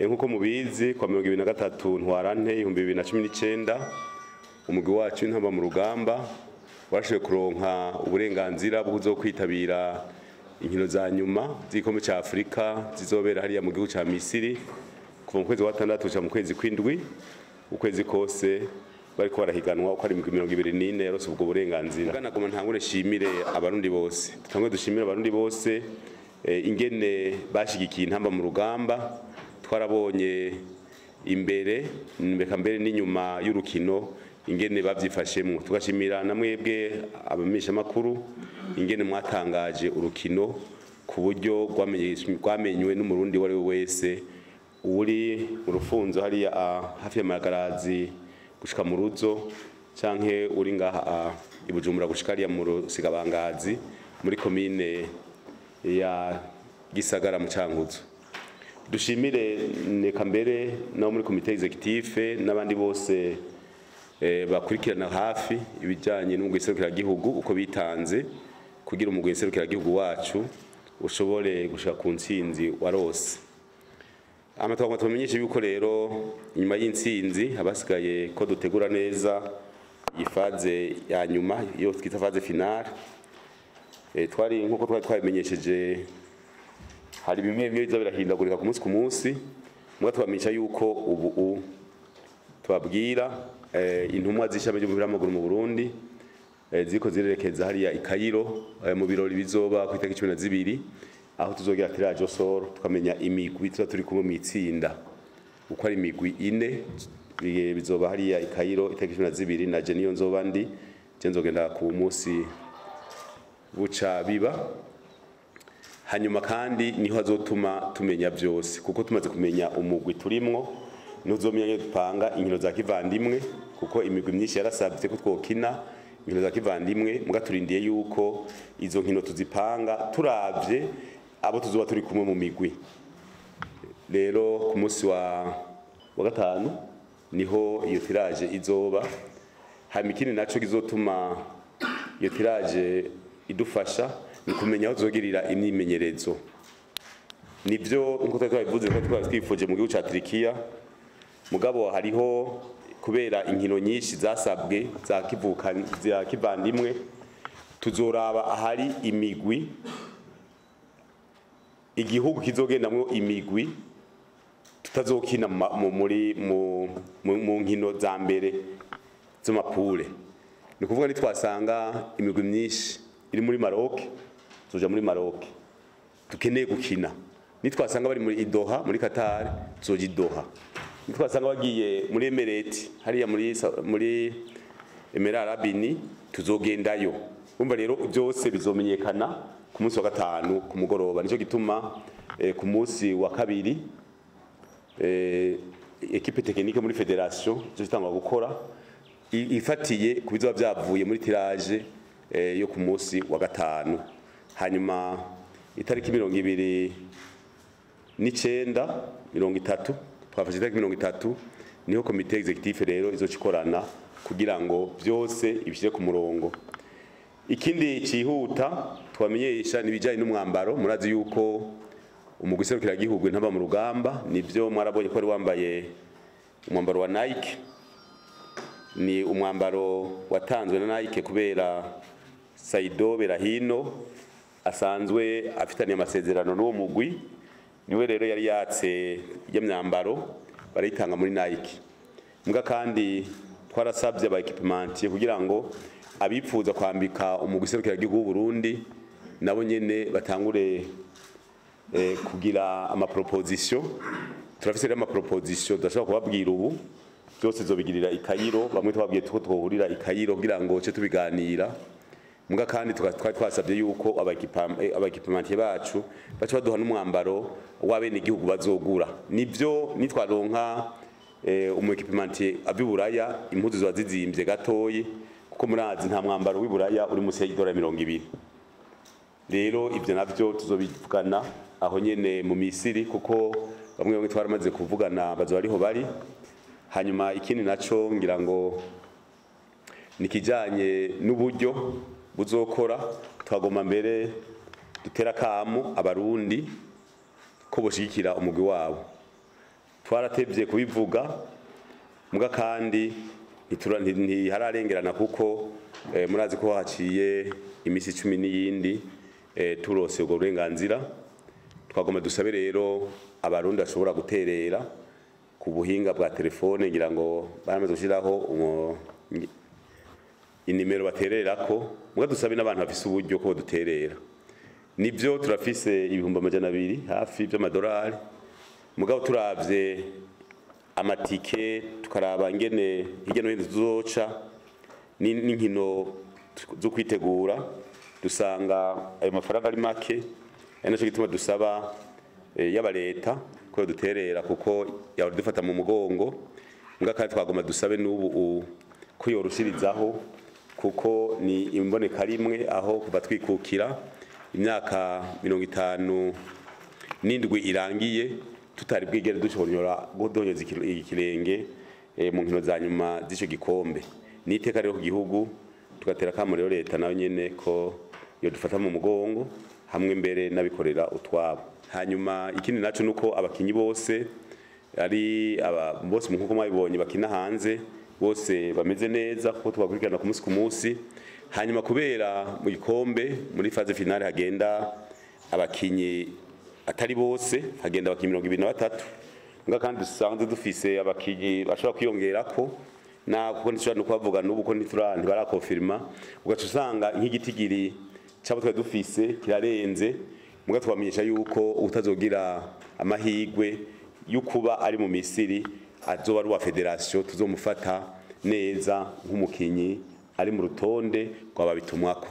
Nkuko mubizi, kwa 2023 Ntwarante 2019, umugwi wacu Intamba mu Rugamba warashoboye kuronka uburenganzira bwo kwitabira inkino za nyuma z'igikombe ca Afrika zizobera hariya mu gihugu ca Misiri kuva mu kwezi wa gatandatu gushika mu kwezi kw'indwi. Ukwezi kose bariko barahiganwa uko ari imigwi 24 yarose ubwo burenganzira. Nagoma ntangure shimire Abarundi bose, dutangure dushimire Abarundi bose ingene bashigikiye Intamba mu Rugamba. Twarabonye imbere mbeka mbere n'inyuma y'urukino ingene bavyifashemwo. Tugashimira na mwebwe abamenyeshamakuru ingene mwatangaje urukino ku buryo rwamenywe n'Umurundi uwo ari we wese uri mu rufunzo hariya hafi ya Magarazi gushika mu Ruzo, canke uri ngaha i Bujumbura gushika hariya mu Rusigabangazi muri komine ya Gisagara mu Cankuzo. Dushimire neka mbere no muri comité exécutif n'abandi bose bakurikirana hafi ibijanye n'umugwi serukiragihugu, uko bitanze kugira umugwi serukiragihugu wacu ushobore gushika ku ntsinzi warose. Amatwagwa tubamenyeshe yuko rero inyuma y'intsinzi abasigaye ko dutegura neza iyi phase ya nyuma, iyo twita phase finale. Twari nkuko twari twabimenyesheje, hari bimwe bimwe biza birahindagurika ku munsi ku munsi. Mugabo tubamenyesha yuko ubu tubabwira intumwa z'ishami ry'umupira w'amaguru mu Burundi ziriko zirerekeza hariya i Cairo mu birori bizoba ku itariki 12, aho tuzogira tirage au sort, tukamenya imigwi tuza turi kumwe mw'itsinda uko ari imigwi ine. Bizoba hariya i Cairo itariki 12, na je niyo nzoba ndi, je nzogenda ku munsi buca biba. Hanyuma kandi niho hazotuma tumenya byose, kuko tumaze kumenya umugwi turimwo ntuzomenya dupanga inkino za kivandimwe, kuko imigwi myinshi yarasabye ko twokina inkino za kivandimwe. Muga turindiye yuko izo nkino tuzipanga turavye abo tuzoba turi kumwe mu migwi. Rero ku munsi wa gatanu niho iyo tirage izoba. Hanyuma ikindi naco kizotuma iyo tirage idufasha ni kumenya aho tuzogirira imyimenyerezo. Nivyo, nkuko twari twabivuze ko twari twifuje mu gihugu ca Turikiya, mugabo hariho kubera inkino nyinshi zasabwe za kivuka za kivandimwe, tuzoraba ahari imigwi, igihugu kizogendamwo imigwi tutazokina muri mu nkino za mbere z'ama poules. Ni kuvuga nitwasanga imigwi myinshi iri muri Maroc, tuzoja muri Maroc dukeneye gukina. Nitwasanga bari muri Doha muri Qatar, tuzoja i Doha. Nitwasanga bagiye muri Emirate, hariya muri Emirate Arabini, tuzogendayo. Umva rero, byose bizomenyekana ku munsi wa gatanu ku mugoroba. Nico gituma ku munsi wa kabiri équipe technique muri fédération izotangwa gukora ifatiye ku bizoba vyavuye muri tirage yo ku munsi wa gatanu. Hanyuma itariki 29, 30, twafashe itariki 30, niho comité exécutif rero izoca kugira ngo byose ibishyire ku murongo. Ikindi cihuta twamenyesha nibijanye n'umwambaro. Murazi yuko umugwi serukiragihugu Intamba mu Rugamba, nivyo mwarabonye ko wari wambaye umwambaro wa Nike. Ni umwambaro watanzwe na Nike kubera Saido Berahino asanzwe afitaniye amasezerano n'uwo mugwi, niwe rero yari yatse iyo myambaro, barayitanga muri Nike. Mbwa kandi twarasabye aba équipementier kugira ngo abipfuza kwambika umugwi serukiragihugu w'u Burundi nabo nyene batangure kugira ama proposition. Turafise rero ama proposition tudashobora kubabwira ubu, byose zobigirira i Cairo. Bamwe twabwiye tuko twohurira i Cairo kugira ngo ce tubiganira. Mbwa kandi twari twasabye yuko aba équipementier bacu baca baduha n'umwambaro w'abenegihugu bazogura. Nivyo, nitwaronka umu équipementier ava Iburaya, impuzu ziba zizimvye gatoyi, kuko murazi nta mwambaro w'Iburaya uri musi y'idolari 20. Rero ibyo navyo tuzobivugana aho nyene mu Misiri, kuko bamwe bamwe twaramaze kuvugana bazoba ariho bari. Hanyuma ikindi naco ngira ngo nikijanye n'uburyo buzokora. Twagomba mbere dutera kamu Abarundi ko boshigikira umugwi wabo. Twaratevye kubivuga muga kandi ntihararengerana kuko murazi ko haciye imisi 10 n'iyindi turose ubwo burenganzira. Twagomba dusabe rero abarundi bashobora guterera ku buhinga bwa telefone, ngira ngo baramaze gushiraho inimero batererako, muga dusabe n'abantu bafise uburyo ko duterera. Nivyo turafise 200,000 hafi by'amadolari, mugabo turavye amatike tukaraba ingene hirya no hino tuzoca n'inkino zo kwitegura, dusanga ayo mafaranga ari make. Ari naco gituma dusaba yaba leta ko duterera kuko yahora dufata mu mugongo, muga kandi twagomba dusabe n'ubu ko yorushirizaho kuko ni imboneka rimwe aho kuva twikukira imyaka 57 irangiye tutari bwigere dushobora gudonyoza ikirenge mu nkino za nyuma z'ico gikombe. Ni iteka rero ku gihugu, tugatera kamo rero leta nayo nyene ko yodufata mu mugongo hamwe mbere n'abikorera utwabo. Hanyuma ikindi naco nuko abakinyi bose ari aba bose nkuko mwabibonye bakina hanze bose bameze neza kuko tubakurikirana ku munsi ku munsi. Hanyuma kubera mu gikombe muri phase finale hagenda abakinyi atari bose, hagenda abakinyi 23, muga kandi dusanzwe dufise abakinyi bashobora kwiyongerako na kuko ntishobora no kubavuga n'ubu ko ntibarakonfirma, ugaca usanga nk'igitigiri cabo twari dufise kirarenze. Muga twamenyesha yuko utazogira amahigwe y'ukuba ari mu Misiri azoba ari uwa federation, tuzomufata neza nk'umukinyi ari mu rutonde rw'ababitumwako.